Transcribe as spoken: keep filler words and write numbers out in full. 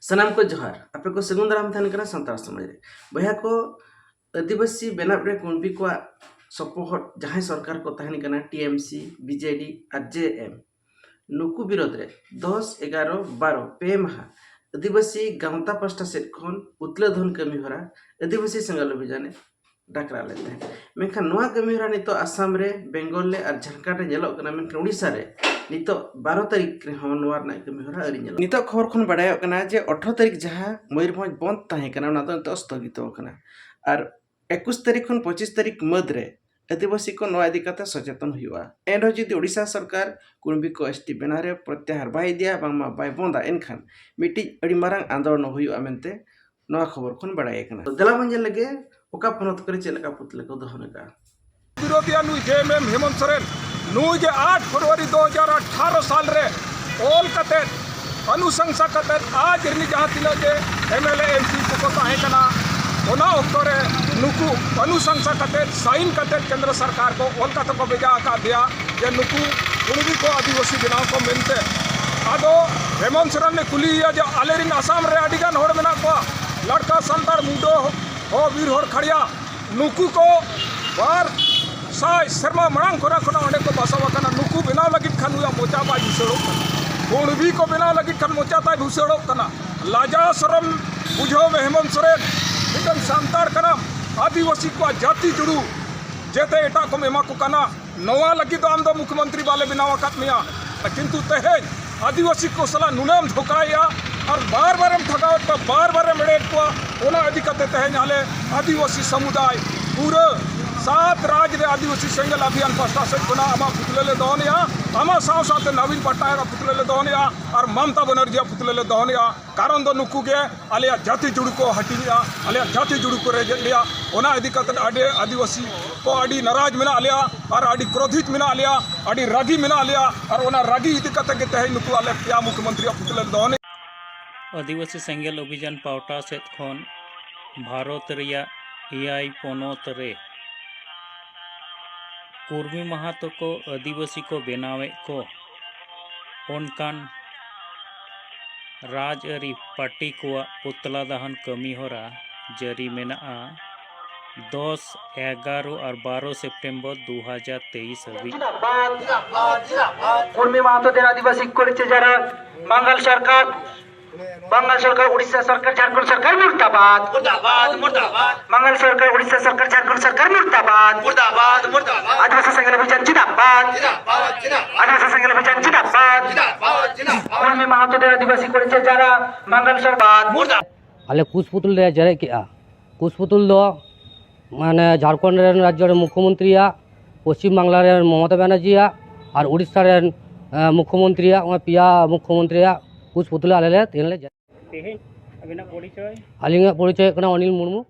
ᱥᱟᱱᱟᱢ ᱠᱚ ᱡᱚᱦᱟᱨ᱾ ᱟᱯᱮ ᱠᱚ ᱥᱟᱹᱜᱩᱱ ᱫᱟᱨᱟᱢ ᱛᱟᱦᱮᱱ ᱠᱟᱱᱟ ᱥᱟᱱᱛᱟᱲ ᱥᱚᱢᱟᱡᱽ ᱨᱮ᱾ ᱵᱚᱭᱦᱟ ᱠᱚ, ᱟᱹᱫᱤᱵᱟᱹᱥᱤ ᱵᱮᱱᱟᱣ ᱨᱮ ᱠᱩᱬᱵᱤ ᱠᱚᱣᱟᱜ ᱥᱚᱯᱚᱦᱚᱫ ᱡᱟᱦᱟᱸᱭ ᱥᱚᱨᱠᱟᱨ ᱠᱚ ᱛᱟᱦᱮᱱ ᱠᱟᱱᱟ, ᱴᱤ ᱮᱢ ᱥᱤ, ᱵᱤ ᱡᱮ ᱰᱤ ᱟᱨ ᱡᱮ ᱮᱢ, ᱱᱩᱠᱩ ᱵᱤᱨᱳᱫᱷ ᱨᱮ ᱫᱚᱥ, ᱮᱜᱟᱨᱚ, ᱵᱟᱨᱚ ᱯᱮ ᱢᱟᱦᱟ ᱟᱹᱫᱤᱵᱟᱹᱥᱤ ᱜᱟᱶᱛᱟ ᱯᱟᱥᱴᱟ ᱥᱮᱫ ᱠᱷᱚᱱ ᱯᱩᱛᱞᱟᱹ ᱫᱚᱦᱚᱱ ᱠᱟᱹᱢᱤ ᱦᱚᱨᱟ ᱟᱹᱫᱤᱵᱟᱹᱥᱤ ᱥᱮᱸᱜᱮᱞ ᱚᱵᱷᱤᱡᱟᱱ ᱮ ᱰᱟᱠᱨᱟ ᱞᱮᱫ ᱛᱟᱦᱮᱸᱫ᱾ ᱢᱮᱱᱠᱷᱟᱱ ᱱᱚᱣᱟ ᱠᱟᱹᱢᱤ ᱦᱚᱨᱟ ᱱᱤᱛᱚᱜ ᱟᱥᱟᱢ ᱨᱮ, ᱵᱮᱝᱜᱚᱞ ᱨᱮ ᱟᱨ ᱡᱷᱟᱲᱠᱷᱚᱸᱰ ᱨᱮ ᱧᱮᱞᱚᱜ ᱠᱟᱱᱟ, ᱢᱮᱱᱠᱷᱟᱱ ᱳᱰᱤᱥᱟ ᱨᱮ ᱱᱤᱛᱚᱜ ᱵᱟᱨᱚ ᱛᱟᱹᱨᱤᱠᱷ ᱨᱮᱦᱚᱸ ᱱᱚᱣᱟ ᱨᱮᱱᱟᱜ ᱠᱟᱹᱢᱤ ᱦᱚᱨᱟ ᱟᱹᱣᱨᱤ ᱧᱮᱞᱚᱜ᱾ ᱱᱤᱛᱚᱜ ᱠᱷᱚᱵᱚᱨ ᱠᱷᱚᱱ ᱵᱟᱰᱟᱭᱚᱜ ᱠᱟᱱᱟ ᱡᱮ ᱟᱴᱷᱨᱚ ᱛᱟᱹᱨᱤᱠᱷ ᱡᱟᱦᱟᱸ ᱢᱚᱭᱩᱨᱵᱷᱚᱸᱡᱽ ᱵᱚᱱᱫ ᱛᱟᱦᱮᱸ ᱠᱟᱱᱟ, ᱚᱱᱟ ᱫᱚ ᱱᱤᱛᱚᱜ ᱥᱛᱷᱚᱜᱤᱛᱚ ᱟᱠᱟᱱᱟ᱾ ᱟᱨ ᱮᱠᱩᱥ ᱛᱟᱹᱨᱤᱠᱷ ᱠᱷᱚᱱ ᱯᱚᱸᱪᱤᱥ ᱛᱟᱹᱨᱤᱠᱷ ᱢᱟᱹᱫᱽ ᱨᱮ ᱟᱹᱫᱤᱵᱟᱹᱥᱤ ᱠᱚ ᱱᱚᱣᱟ ᱤᱫᱤ ᱠᱟᱛᱮ ᱥᱚᱪᱮᱛᱚᱱ ᱦᱩᱭᱩᱜᱼᱟ᱾ ᱮᱱᱨᱮᱦᱚᱸ ᱡᱩᱫᱤ ᱳᱰᱤᱥᱟ ᱥᱚᱨᱠᱟᱨ ᱠᱩᱬᱵᱤ ᱠᱚ ᱮᱥ ᱴᱤ ᱵᱮᱱᱟᱣ ᱨᱮ ᱯᱨᱚᱛᱭᱟᱦᱟᱨ ᱵᱟᱭ ᱤᱫᱤᱭᱟ, ᱵᱟᱝᱢᱟ ᱵᱟᱭ ᱵᱚᱱᱫᱟ, ᱮᱱᱠᱷᱟᱱ ᱢᱤᱫᱴᱤᱡ ᱟᱹᱰᱤ ᱢᱟᱨᱟᱝ ᱟᱱᱫᱳᱞᱚᱱ ᱦᱩᱭᱩᱜᱼᱟ ᱢᱮᱱᱛᱮ ᱱᱚᱣᱟ ᱠᱷᱚᱵᱚᱨ ᱠᱷᱚᱱ ᱵᱟᱲᱟᱭ ᱟᱠᱟᱱᱟ᱾ ᱫᱮᱞᱟ ᱵᱚᱱ ᱧᱮᱞ ᱞᱮᱜᱮ ᱚᱠᱟ ᱯᱚᱱᱚᱛ ᱠᱚᱨᱮ ᱪᱮᱫ ᱞᱮᱠᱟ ᱯᱩᱛᱞᱟᱹ ᱠᱚ ᱫᱚᱦᱚᱱ ᱟᱠᱟᱫᱼᱟ᱾ ᱵᱤᱨᱳᱫᱷᱤᱭᱟ ᱱᱩᱭ ᱡᱮ ᱮᱢ ᱮᱢ ᱦᱮᱢᱚᱱᱛ ᱥᱚᱨᱮᱱ, ᱱᱩᱭ ᱡᱮ ᱟᱴ ᱯᱷᱮᱵᱽᱨᱩᱣᱟᱨᱤ ᱫᱩ ᱦᱟᱡᱟᱨ ᱟᱴᱷᱟᱨᱚ ᱥᱟᱞ ᱨᱮ ᱚᱞ ᱠᱟᱛᱮ, ᱚᱱᱩᱥᱚᱝᱥᱟ ᱠᱟᱛᱮ, ᱟᱡ ᱨᱤᱱᱤᱡ ᱡᱟᱦᱟᱸ ᱛᱤᱱᱟᱹᱜ ᱜᱮ M L A, M P ᱠᱚᱠᱚ ᱛᱟᱦᱮᱸ ᱠᱟᱱᱟ, ᱚᱱᱟ ᱚᱠᱛᱚ ᱨᱮ ᱱᱩᱠᱩ ᱚᱱᱩᱥᱚᱝᱥᱟ ᱠᱟᱛᱮ, ᱥᱟᱭᱤᱱ ᱠᱟᱛᱮ ᱠᱮᱱᱫᱨᱚ ᱥᱚᱨᱠᱟᱨ ᱠᱚ ᱚᱞ ᱠᱟᱛᱮ ᱠᱚ ᱵᱷᱮᱡᱟ ᱟᱠᱟᱫ ᱫᱮᱭᱟ ᱡᱮ ᱱᱩᱠᱩ ᱠᱩᱬᱵᱤ ᱠᱚ ᱟᱹᱫᱤᱵᱟᱹᱥᱤ ᱵᱮᱱᱟᱣ ᱠᱚ ᱢᱮᱱᱛᱮ᱾ ᱟᱫᱚ ᱦᱮᱢᱚᱱᱛ ᱥᱚᱨᱮᱱ ᱞᱮ ᱠᱩᱞᱤᱭᱮᱭᱟ ᱡᱮ ᱟᱞᱮ ᱨᱤᱱ ᱟᱥᱟᱢ ᱨᱮ ᱟᱹᱰᱤ ᱜᱟᱱ ᱦᱚᱲ ᱢᱮᱱᱟᱜ ᱠᱚᱣᱟ, ᱞᱟᱲᱠᱟ, ᱥᱟᱱᱛᱟᱲ, ᱢᱩᱰᱟᱹ, ᱦᱚ, ᱵᱤᱨ ᱦᱚᱲ, ᱠᱷᱟᱲᱭᱟ, ᱱᱩᱠᱩ ᱠᱚ ᱵᱟᱨ ᱥᱟᱭ ᱥᱮᱨᱢᱟ ᱢᱟᱲᱟᱝ ᱠᱷᱚᱱᱟᱜ ᱠᱷᱚᱱᱟᱜ ᱚᱸᱰᱮ ᱠᱚ ᱵᱟᱥᱟ ᱟᱠᱟᱱᱟ᱾ ᱱᱩᱠᱩ ᱵᱮᱱᱟᱣ ᱞᱟᱹᱜᱤᱫ ᱠᱷᱟᱱ ᱱᱩᱭᱟᱜ ᱢᱚᱪᱟ ᱵᱟᱭ ᱵᱷᱩᱥᱟᱹᱲᱚᱜ ᱠᱟᱱᱟ᱾ ᱠᱩᱬᱵᱤ ᱠᱚ ᱵᱮᱱᱟᱣ ᱞᱟᱹᱜᱤᱫ ᱠᱷᱟᱱ ᱢᱚᱪᱟ ᱛᱟᱭ ᱵᱷᱩᱥᱟᱹᱲᱚᱜ ᱠᱟᱱᱟ᱾ ᱞᱟᱡᱟᱣ ᱥᱚᱨᱚᱢ ᱵᱩᱡᱷᱟᱹᱣ ᱢᱮ ᱦᱮᱢᱚᱱᱛ ᱥᱚᱨᱮᱱ, ᱢᱤᱫᱴᱟᱝ ᱥᱟᱱᱛᱟᱲ ᱠᱟᱱᱟᱢ, ᱟᱹᱫᱤᱵᱟᱹᱥᱤ ᱠᱚᱣᱟᱜ ᱡᱟᱹᱛᱤ ᱡᱩᱲᱩ ᱡᱮᱛᱮ ᱮᱴᱟᱜ ᱠᱚᱢ ᱮᱢᱟ ᱠᱚ ᱠᱟᱱᱟ᱾ ᱱᱚᱣᱟ ᱞᱟᱹᱜᱤᱫ ᱫᱚ ᱟᱢ ᱫᱚ ᱢᱩᱠᱷᱭᱚᱢᱚᱱᱛᱨᱤ ᱵᱟᱞᱮ ᱵᱮᱱᱟᱣ ᱟᱠᱟᱫ ᱢᱮᱭᱟ, ᱠᱤᱱᱛᱩ ᱛᱮᱦᱮᱧ ᱟᱹᱫᱤᱵᱟᱹᱥᱤ ᱠᱚ ᱥᱟᱞᱟᱜ ᱱᱩᱱᱟᱹᱜ ᱮᱢ ᱫᱷᱳᱠᱟᱭᱮᱫᱼᱟ ᱟᱨ ᱵᱟᱨ ᱵᱟᱨᱮᱢ ᱴᱷᱟᱜᱟᱣᱮᱫ ᱠᱚᱣᱟ, ᱵᱟᱨ ᱵᱟᱨᱮᱢ ᱮᱲᱮᱭᱮᱫ ᱠᱚᱣᱟ᱾ ᱚᱱᱟ ᱤᱫᱤ ᱠᱟᱛᱮ ᱛᱮᱦᱮᱧ ᱟᱞᱮ ᱟᱹᱫᱤᱵᱟᱹᱥᱤ ᱥᱚᱢᱩᱫᱟᱭ ᱯᱩᱨᱟᱹ ᱥᱟᱛ ᱨᱟᱡᱽ ᱨᱮ ᱟᱹᱫᱤᱵᱟᱹᱥᱤ ᱥᱮᱸᱜᱮᱞ ᱚᱵᱷᱤᱭᱟᱱ ᱯᱟᱥᱴᱟ ᱥᱮᱫ ᱠᱷᱚᱱᱟᱜ ᱟᱢᱟᱜ ᱯᱩᱛᱞᱟᱹ ᱞᱮ ᱫᱚᱦᱚᱱᱮᱜᱼᱟ, ᱟᱢᱟᱜ ᱥᱟᱶ ᱥᱟᱶᱛᱮ ᱱᱚᱵᱤᱱ ᱯᱟᱴᱱᱟᱭᱮᱨᱟᱜ ᱯᱩᱛᱞᱟᱹ ᱞᱮ ᱫᱚᱦᱚᱱᱮᱜᱼᱟ ᱟᱨ ᱢᱚᱢᱚᱛᱟ ᱵᱟᱱᱟᱨᱡᱤᱭᱟᱜ ᱯᱩᱛᱞᱟᱹ ᱞᱮ ᱫᱚᱦᱚᱱᱮᱜᱼᱟ᱾ ᱠᱟᱨᱚᱱ ᱫᱚ ᱱᱩᱠᱩ ᱜᱮ ᱟᱞᱮᱭᱟᱜ ᱡᱟᱹᱛᱤ ᱡᱩᱲᱩ ᱠᱚ ᱦᱟᱹᱴᱤᱧᱮᱜᱼᱟ, ᱟᱞᱮᱭᱟᱜ ᱡᱟᱹᱛᱤ ᱡᱩᱲᱩ ᱠᱚ ᱨᱮᱡᱮᱫ ᱞᱮᱭᱟ᱾ ᱚᱱᱟ ᱤᱫᱤ ᱠᱟᱛᱮ ᱟᱹᱰᱤ ᱟᱹᱫᱤᱵᱟᱹᱥᱤ ᱠᱚ ᱟᱹᱰᱤ ᱱᱟᱨᱟᱡᱽ ᱢᱮᱱᱟᱜ ᱞᱮᱭᱟ ᱟᱨ ᱟᱹᱰᱤ ᱠᱨᱳᱫᱷᱤᱛ ᱢᱮᱱᱟᱜ ᱞᱮᱭᱟ, ᱟᱹᱰᱤ ᱨᱟᱹᱜᱤ ᱢᱮᱱᱟᱜ ᱞᱮᱭᱟ᱾ ᱟᱨ ᱚᱱᱟ ᱨᱟᱹᱜᱤ ᱤᱫᱤ ᱠᱟᱛᱮ ᱜᱮ ᱛᱮᱦᱮᱧ ᱱᱩᱠᱩ ᱟᱞᱮ ᱯᱮᱭᱟ ᱢᱩᱠᱷᱭᱚᱢᱚᱱᱛᱨᱤᱭᱟᱜ ᱯᱩᱛᱞᱟᱹ ᱞᱮ ᱫᱚᱦᱚᱱᱮᱜᱼᱟ᱾ ᱟᱹᱫᱤᱵᱟᱹᱥᱤ ᱥᱮᱸᱜᱮᱞ ᱚᱵᱷᱤᱡᱟᱱ ᱯᱟᱦᱴᱟ ᱥᱮᱫ ᱠᱷᱚᱱ ᱵᱷᱟᱨᱚᱛ ᱨᱮᱭᱟᱜ ᱮᱭᱟᱭ ᱯᱚᱱᱚᱛ ᱨᱮ ᱠᱩᱨᱢᱤ ᱢᱟᱦᱟ ᱛᱟᱠᱚ ᱟᱹᱫᱤᱵᱟᱹᱥᱤ ᱠᱚ ᱵᱮᱱᱟᱣᱮᱫ ᱠᱚ ᱚᱱᱠᱟᱱ ᱨᱟᱡᱽᱟᱹᱨᱤ ᱯᱟᱨᱴᱤ ᱠᱚᱣᱟᱜ ᱯᱩᱛᱞᱟ ᱫᱟᱦᱚᱱ ᱠᱟᱹᱢᱤᱦᱚᱨᱟ ᱡᱟᱹᱨᱤ ᱢᱮᱱᱟᱜᱼᱟ ᱫᱚᱥ, ᱮᱜᱟᱨᱚ ᱟᱨ ᱵᱟᱨᱚ ᱥᱮᱯᱴᱮᱢᱵᱚᱨ ᱫᱩ ᱦᱟᱡᱟᱨ ᱛᱮᱭᱤᱥ ᱦᱟᱹᱵᱤᱡ᱾ जिंदाबाद, जिंदाबाद, जिंदाबाद। उर्मी महतो देन आदिवासी कॉलेज से जरा मंगल सरकार, बंगाल सरकार, उड़ीसा सरकार, झारखंड सरकार मुर्दाबाद। मुर्दाबाद, मुर्दाबाद। मंगल सरकार, उड़ीसा सरकार, झारखंड सरकार मुर्दाबाद। मुर्दाबाद, मुर्दाबाद। आदिवासी संगठन अभियान जिंदाबाद। जिंदाबाद, जिंदाबाद। आदिवासी संगठन अभियान जिंदाबाद। जिंदाबाद, जिंदाबाद। उर्मी महतो देन आदिवासी कॉलेज से जरा मंगल सरकार। मुर्दाबाद। ᱟᱞᱮ ᱠᱩᱥ ᱯᱩᱛᱩᱞ ᱞᱮ ᱡᱮᱨᱮᱫ ᱠᱮᱜᱼᱟ᱾ ᱠᱩᱥ ᱯᱩᱛᱩᱞ ᱫᱚ ᱢᱟᱱᱮ ᱡᱷᱟᱲᱠᱷᱚᱸᱰ ᱨᱮᱱ ᱨᱟᱡᱽᱡᱚ ᱨᱮᱱ ᱢᱩᱠᱷᱭᱚᱢᱚᱱᱛᱨᱤᱭᱟᱜ, ᱯᱚᱥᱪᱤᱢ ᱵᱟᱝᱞᱟ ᱨᱮᱱ ᱢᱚᱢᱚᱛᱟ ᱵᱟᱱᱟᱨᱡᱤᱭᱟᱜ ᱟᱨ ᱩᱲᱤᱥᱥᱟ ᱨᱮᱱ ᱮ, ᱢᱩᱠᱷᱭᱚᱢᱚᱱᱛᱨᱤᱭᱟᱜ, ᱚᱱᱟ ᱯᱮᱭᱟ ᱢᱩᱠᱷᱭᱚᱢᱚᱱᱛᱨᱤᱭᱟᱜ ᱠᱩᱥ ᱯᱩᱛᱩᱞ ᱟᱞᱮ ᱞᱮ ᱛᱮᱦᱮᱧ ᱞᱮ ᱡᱮᱨᱮᱫ᱾ ᱛᱮᱦᱮᱧ ᱟᱹᱵᱤᱱᱟᱜ ᱯᱚᱨᱤᱪᱚᱭ? ᱟᱹᱞᱤᱧᱟᱜ ᱯᱚᱨᱤᱪᱚᱭ ᱦᱩᱭᱩᱜ ᱠᱟᱱᱟ ᱚᱱᱤᱞ ᱢᱩᱨᱢᱩ᱾